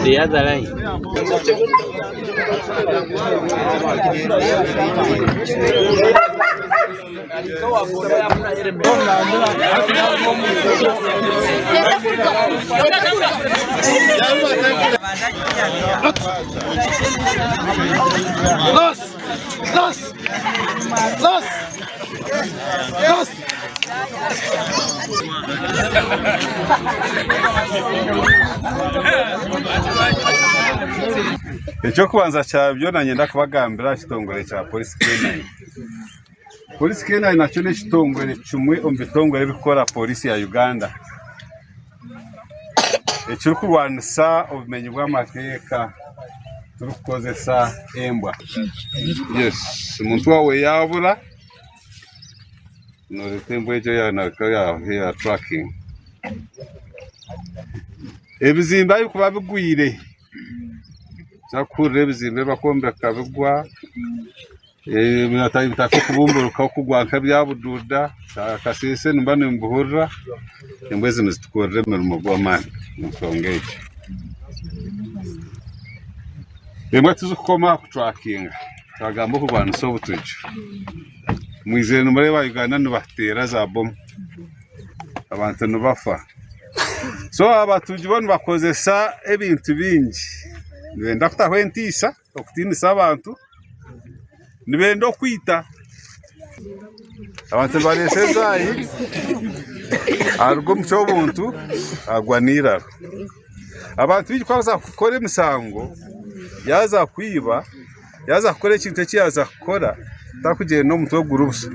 The other line. Eky'okubanza kya byona niinyenda kubagambira aha kitongore kya Police K9. Police K9 nakyo n'ekitongore kimwe omu bitongore ebirikukora Police ya Uganda ekirikurwanisa obumenyi bw'amateeka turikukozesa embwa. Omuntu waawe yaabura Noreeta embwa egyo ya turakinga. Ebizimbe ahu birikuba bigwire, nituza kuhurira ebizimbe ebi barikwombeka bigwa, ebitaka okubumburuka okugwa nk'ebya Bududa, Kasese nimba nimbihurira, embwa ezi nizitukorera emirimo gw'amaani omu nshonga egyo. Embwa tizikukoma aha kuturakinga, twagamba okurwanisa obutuju. Mwizire nimureeba Uganda nibateera za bomu abantu nibafa. So abatuugi bo nibakozesa ebintu bingi, nibenda kutaho entiisa okutiinisa abantu, nibenda okwita. Abantu nibareesa ezaayi aruga omu ky'obuntu agwa n'eiraro. Abantu baingi ku barikuza kukora emisango yaaza kwiba. Yaaza kukora ekintu eki yaaza kukora, tarikugyenda omutwe guri busha.